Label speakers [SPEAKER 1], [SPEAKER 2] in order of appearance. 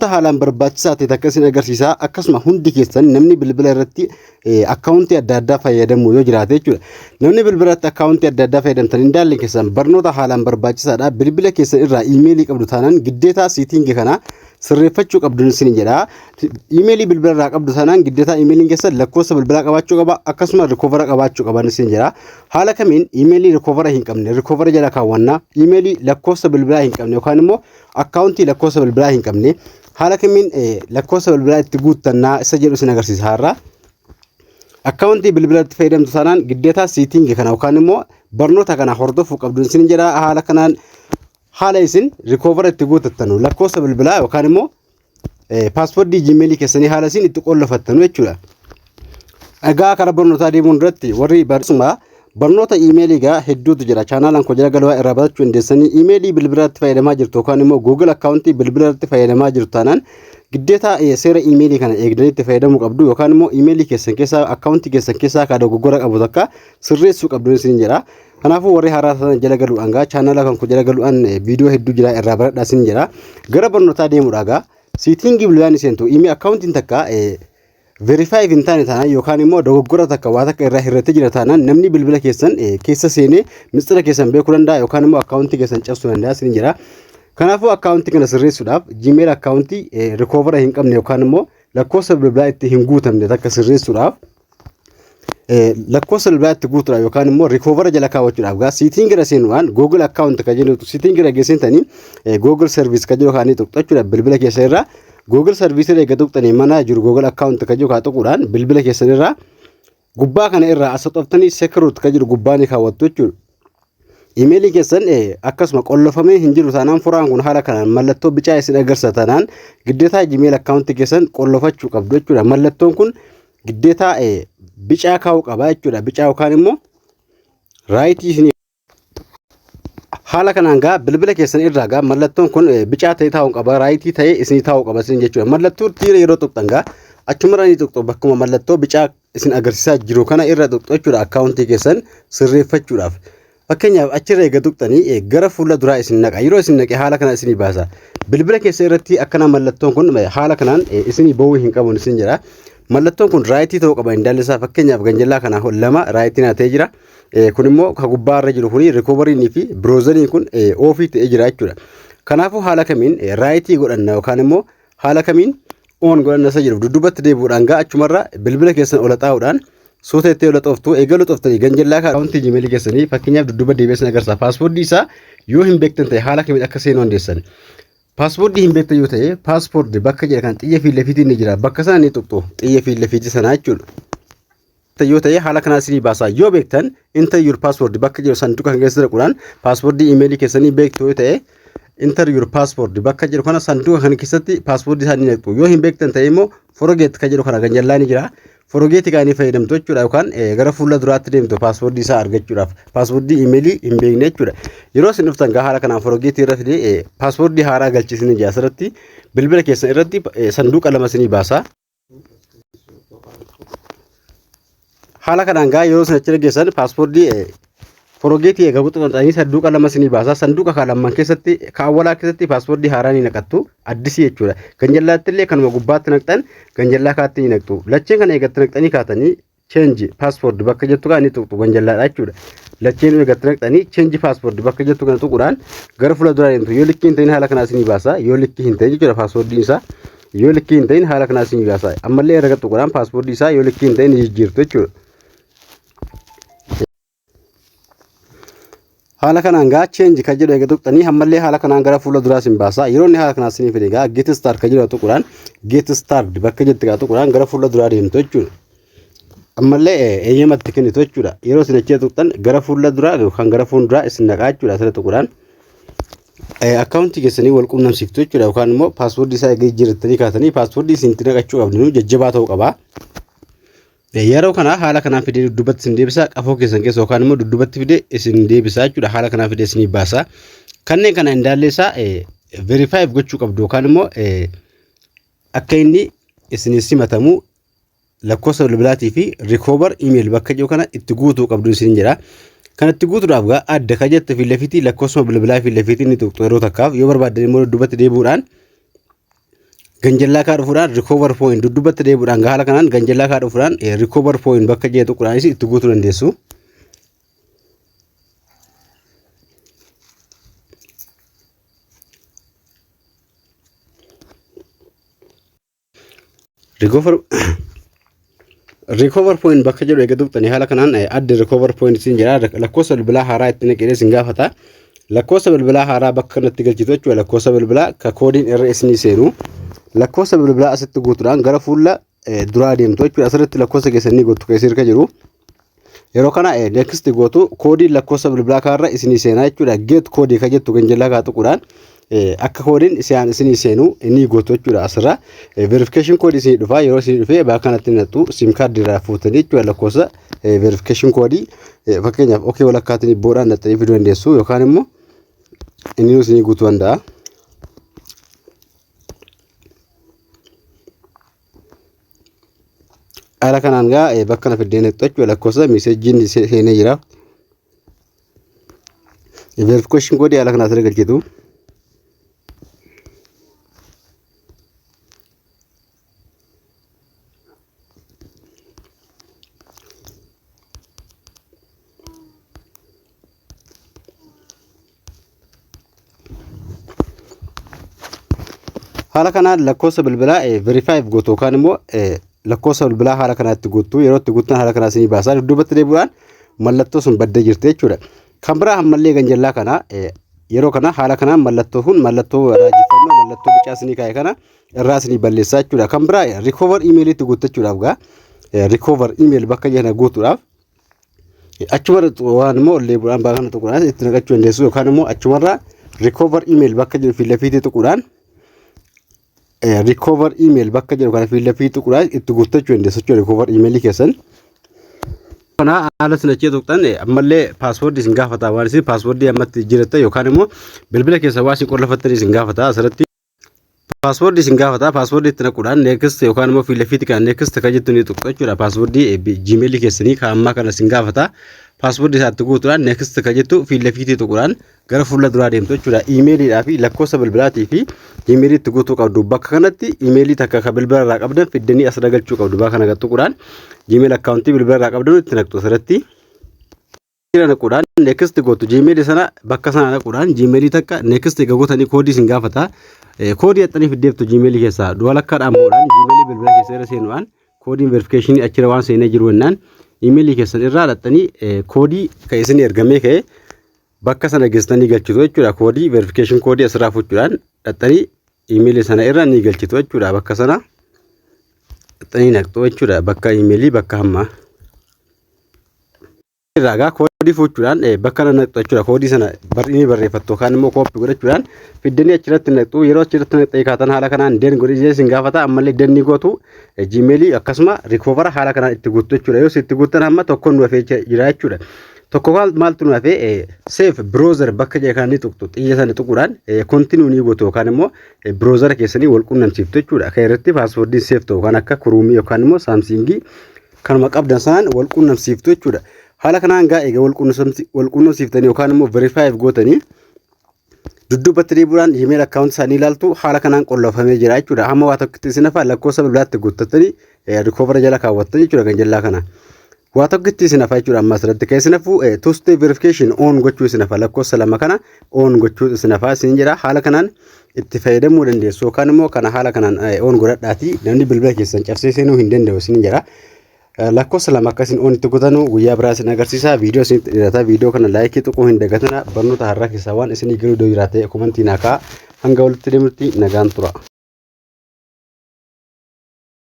[SPEAKER 1] Haalaan barbaachisaa ta'e takka isin agarsiisa. Akkasuma hundi keessan namni bilbila irratti akkaawuntii adda addaa fayyadamu yoo jiraate jechuudha. Namni bilbila irratti akkaawuntii adda addaa fayyadamtan hin daalle keessan barnoota haalaan barbaachisaadha. Bilbila keessan irraa iimeelii qabdu taanaan giddeetaa siitingii kana sirreeffachuu qabdu isin jedha. Iimeelii bilbila irraa qabdu taanaan giddeetaa iimeeliin keessan lakkoofsa bilbilaa qabaachuu qaba, akkasuma rikoovara qabaachuu qaba isin jedha. Haala kamiin iimeelii rikoovara hin qabne rikoovara jala kaawwannaa, iimeelii lakkoofsa bilbilaa hin qabne yookaan immoo akkaawuntii lakkoofsa bilbilaa hin qabne haala kamiin lakkoofsa bilbilaa itti guuttannaa isa jedhu isin agarsiisa har'a. Akkaawuntii bilbila itti fayyadamtu taanaan giddeetaa siitingii kana yookaan immoo barnoota kana hordofuu qabdu isin jedha. Haala kanaan haala isin rikoovara itti guuttattanu, lakkoofsa bilbilaa yookaan immoo paaspoortii jiimeelii keessanii haala isin itti qollofattanu jechuudha. Egaa karaa barnootaa deemuun duratti warri barsiisuma barnoota iimeelii egaa hedduutu jira. Chaanaalaan koo jala galaa irraa barachuu dandeessanii. Iimeelii bilbilaatti fayyadamaa jirtu yookaan immoo Google akkaawuntii bilbila irratti fayyadamaa jirtu taanaan giddeetaa seera iimeelii kana eegdanii itti fayyadamuu qabdu, yookaan immoo iimeelii keessan keessaa, akkaawuntii keessan keessaa kan dogoggora qabu takka sirreessuu qabdu isin jedha. Kanaafuu warri haaraa ta'an jala galuudhaan gaa chaanaala kan koo jala galuudhaan viidiyoo hedduu jira, irraa baradhaa isin jedha. Gara barnootaa deemuudha gaa siitingii bilbilaan seentu. Iimee akkaawuntiin takka verify hin taane taanaan yookaan immoo dogoggora takka waa takka irraa hir'atee jira taanaan namni bilbila keessan keessa seenee mistira keessan beekuu danda'a yookaan immoo akkaawuntii keessan cabsuu danda'a isin jedha. Kanaafuu akkaawuntii kana sirreessuudhaaf, Gmail akkaawuntii rikoovara hin qabne yookaan immoo lakkoofsa bilbilaa itti hin guutamne takka sirreessuudhaaf, lakkoofsa bilbilaa itti guutuudhaaf yookaan immoo rikoovara jala kaawwachuudhaaf gaa siitiin gara seenuudhaan Google account kan jedhu siitiin gara geessintanii Google service kan jedhu kaanii tuqxu jechuudha. Bilbila keessa irraa Google service irra eega tuqxanii mana jiru Google account kan jedhu kaa tuquudhaan bilbila keessan irraa gubbaa kana irraa as xoftanii security kan jedhu gubbaa ni kaawwattu jechuudha. Imeelii keessan akkasuma qollofamee hin jiru taanaan, furaan kun haala kanaan mallattoo bicaa isin agarsiisa taanaan, giddeetaa Gmail akkaawuntii keessan qollofachuu qabdu jechuudha. Mallattoon kun giddeetaa bicaa kaa'uu qaba jechuudha. Bicaa yookaan immoo raayitii isin haala kanaan gaa bilbila keessan irraa gaa mallattoon kun bicaa ta'ee taa'uu qaba, raayitii ta'ee isinii taa'uu qaba isin jechuudha. Mallattoo tiira yeroo tuqxan gaa achumarra ni tuqxu, bakkuma mallattoo bicaa isin agarsiisaa jiru kana irra tuqxu jechuudha akkaawuntii keessan sirreeffachuudhaaf. Fakkeenyaaf achirra eega tuqxanii gara fuula duraa isin naqa. Yeroo isin naqe haala kana isinii baasa. Bilbila keessa irratti akkana mallattoon kun haala kanaan isinii ba'uu hin qabu isin jedha. Mallattoon kun raayitii ta'uu qaba indaalli isaa. Fakkeenyaaf ganjallaa kana lama raayitii naa ta'ee jira. Kun immoo ka gubbaa irra jiru kuni rikoovariinii fi biroozariin kun oofii ta'ee jira jechuudha. Kanaafuu haala kamiin raayitii godhanna yookaan immoo haala kamiin oon godhanna isa jedhu dudduubatti deebi'uudhaan gaa achumarra bilbila keessan ola xaa'uudhaan suuta itti ola xooftu. Eegalu xooftanii ganjallaa akkaawuntii jimeelii keessanii fakkeenyaaf dudduuba deebi'ee sin agarsiisa. Paaspoortii isaa yoo hin beektan ta'e haala kamiin akka seenuu dandeessan. Paaspoortii hin beektan yoo ta'e paaspoortii bakka jedha kan xiyya fi lafiitiin ni jira, bakka sana ni tuqxu, xiyya fi lafiitii sanaa jechuudha. Yoo ta'e haala kanaa isinii baasaa. Yoo beektan enter your password bakka jedhu sanduuqa kan keessa dhaquudhaan, paaspoortii imeelii keessanii beektu yoo ta'e enter your password bakka jedhu kana sanduuqa kana keessatti paaspoortii isaanii naqxu. Yoo hin beektan ta'e immoo forget kan jedhu kana ganjallaa ni jira. Forget kaanii fayyadamtu jechuudha, yookaan gara fuula duraatti deemtu paaspoortii isaa argachuudhaaf, paaspoortii imeelii hin beekne jechuudha. Yeroo isin dhuftan gaa haala kanaan forget irra fidee paaspoortii haaraa galchiisni jira. Asirratti bilbila keessan irratti sanduuqa lama isinii baasa. Haala kanaan gaa yeroo isin achi geessan paaspoortii forgetii eega guutatanii sanduuqa lama isinii baasa. Sanduuqa kan lamman keessatti, kan awwalaa keessatti paaspoortii haaraa ni naqattu, addisii jechuudha. Ganjallaatti illee kanuma gubbaatti naqxan ganjallaa kaatti ni naqxu. Lacheen kana eegatti naqxanii kaatanii change password bakka jettu kan ni tuqxu ganjallaadha jechuudha. Lacheen eegatti naqxanii change password bakka jettu kana tuquudhaan gara fuula duraa deemtu. Yoo likkii hin ta'in haala kanaa isinii baasa. Yoo likkii hin ta'in jechuudha, paaspoortiin isaa yoo likkii hin ta'in haala kanaa isinii baasa. Ammallee erga tuquudhaan paaspoortii isaa yoo likkii hin ta'in ni jijjiirtu jechuudha. Haala kanaan gaa change kan jedhu eega tuqxanii ammallee haala kanaan gara fuula duraa isin baasa. Yeroo inni haala kanaan isinii fide gaa get start kan jedhu tuquudhaan, get start bakka jetti gaa tuquudhaan gara fuula duraa deemtu jechuudha. Ammallee eeyyamatti kennitu jechuudha. Yeroo isin achi tuqxan gara fuula duraa yookaan gara fuulduraa isin naqaa jechuudha. Asirra tuquudhaan akkaawuntii keessanii wal quunnamsiiftu jechuudha, yookaan immoo paaswoordii isaa eegee jijjiirrattanii kaatanii paaswoordii isin itti naqachuu qabdu jajjabaa ta'uu qaba. Yeroo kana haala kanaan fidee dudduubatti isin deebisa, qafoo keessan keessa yookaan immoo dudduubatti fidee isin deebisa jechuudha. Haala kanaan fidee isinii baasa. Kanneen kana indaallee isaa verify gochuu qabdu, yookaan immoo akka inni isinii simatamu lakkoofsa bilbilaatii fi recover email bakka jiru kana itti guutuu qabdu isin jedha. Kan itti guutuudhaaf gaa adda ka jette fi lafiitii lakkoofsuma bilbilaa fi lafiitii ni tuqxu yeroo takkaaf. Yoo barbaaddan immoo dudduubatti deebi'uudhaan Ganjallaa kaa dhufuudhaan recover phone dudduubatti deebi'uudhaan haala kanaan ganjallaa kaa dhufuudhaan recover phone bakka jee tuquudhaanis itti guutuu dandeessu. Recover phone bakka jedhu eega tuqxanii haala kanaan adda recover phone isin jira, lakkoofsa bilbilaa haaraa itti naqee isin gaafata. Lakkoofsa bilbilaa haaraa bakka kanatti galchitu jechuudha. Lakkoofsa bilbilaa ka koodiin irra isinii seenu. Lakkoofsa bilbilaa asitti guutuudhaan gara fuula duraa deemtu jechuudha. Asirratti lakkoofsa keessanii guutu keessa hirka jiru. Yeroo kana next gootu, koodiin lakkoofsa bilbilaa kanarra isinii seenaa jechuudha. Get code ka jettu ganjallaa kaa tuquudhaan akka koodiin isaan isinii seenu inni gootu jechuudha. Asirra verification code isinii dhufa. Yeroo isinii dhufee bakka kanatti naqxu, SIM card irraa fuutanii jechuudha. Lakkoofsa verification code fakkeenyaaf okay walakkaatiin boodhaan naqxanii fiduu dandeessu yookaan immoo inni isinii guutuu danda'a. Haala kanaan gaa bakka kana fiddee naqxu jechuudha. Lakkoofsa messageiin seenee jira. Verification code haala kanaa asirra galchitu. Haala kanaan lakkoofsa bilbilaa verify gootu yookaan immoo lakkoofsa bilbilaa haala kanaatti guuttu. Yeroo itti guuttan haala kanaa isinii baasaa, dudduubatti deebi'uudhaan mallattoo sun baddee jirti jechuudha. Kan biraa ammallee ganjallaa kana yeroo kana haala kanaan mallattoo kun mallattoo raajeffannoo mallattoo bicaa isinii kaa'e kana irraa isinii balleessaa jechuudha. Kan biraa recover emailiitti guuttachuudhaaf gaa recover email bakka jedhana guutuudhaaf achumarra waan immoo ollee bu'aan bakka kana tuquudhaan itti naqachuu dandeessu yookaan immoo achumarraa recover email bakka jedhu fi lafiitii tuquudhaan, recover email bakka jedhu kana fi lafii tuquudhaan itti guuttachuu dandeessu jechuudha recover emailii keessan. Kana haala isin achii tuqxan ammallee passwordii isin gaafata, waan isin passwordii ammatti jiratta yookaan immoo bilbila keessa waa isin qollafattanii isin gaafata. Asirratti passwordii isin gaafata. Passwordii itti naquudhaan next yookaan immoo fi lafiitti kan next kan jettu ni tuqxu jechuudha. Passwordii Gmailii keessanii kan ammaa kana isin gaafata. Passwordii isaatti guutuudhaan next kan jettu fi lafiitti tuquudhaan gara fuula duraa deemtu jechuudha. Iimeeliidhaa fi lakkoofsa bilbilaatii fi iimeelii itti guutuu qabdu. Bakka kanatti iimeelii takka kan bilbila irraa qabdan fiddanii asirra galchuu qabdu. Bakka kana tuquudhaan Gmail accountii bilbila irraa qabdan itti naqxu asirratti. Naquudhaan next gootu. Gmailii sana bakka sana naquudhaan Gmailii takka next eega gootanii koodii isin gaafata. Koodii haxxanii fiddeeftu Gmailii keessaa du'a lakkaadhaan bu'uudhaan Gmailii bilbila keessa irra seenuudhaan koodiin verificationii achirra waan seenee jiru jennaan iimeelii keessan irraa dhaxxanii koodii kan isin ergamee ka'e bakka sana geessitanii galchitu jechuudha. Koodii verification koodii asirraa fuudhuudhaan dhaxxanii iimeelii sana irra ni galchitu jechuudha. Bakka sana dhaxxanii naqxu jechuudha. Bakka iimeelii bakka hammaa. Irraa gaa koodii fuuchuudhaan bakka kana naqxu jechuudha. Koodii sana ni barreeffattu yookaan immoo copy godhachuudhaan fiddanii achirratti naqxu. Yeroo achirratti naqxee kaatan haala kanaan done godhee isin gaafata. Ammallee done gootu. Gmailii akkasuma recover haala kanaan itti guuttu jechuudha. Yoo itti guuttan hamma tokkoon nu hafee jira jechuudha. Tokko maaltu nu hafee? Save browser bakka jedhe kana ni tuqxu. Xiyya sana tuquudhaan continue ni gootu yookaan immoo browsera keessanii wal qunnamsiiftu jechuudha. Akka irratti passwordiin save ta'u kan akka Chromeii yookaan immoo Samsungii kanuma qabdan sanaan wal qunnamsiiftu jechuudha. Haala kanaan gaa egaa wal qunnamsiiftanii yookaan immoo verify gootanii dudduubatti deebi'uudhaan email account isaanii ilaaltu, haala kanaan qollofamee jira jechuudha. Hamma waa tokkotti isin hafa, lakkoofsa bilbilaatti guuttatanii recover jala kaawwattan jechuudha ganjallaa kana. Waa tokkotti isin hafa jechuudha. Amma asirratti kan isin hafu two step verification on gochuu isin hafa, lakkoofsa lama kana on gochuu isin hafa isin jedha. Haala kanaan itti fayyadamuu dandeessu yookaan immoo kana haala kanaan on godhadhaati namni bilbila keessan cabsee seenuu hin danda'u isin jedha. Lakkoofsa lama akkasiin on itti kutanu guyyaa biraa isin agarsiisa. Viidiyoo isinitti dheerata. Viidiyoo kana likeii tuquu hin dagatina. Barnoota har'aa keessaa waan isinii galuu jiraate commentii naa ka'a. Hanga walitti deemutti nagaan tura.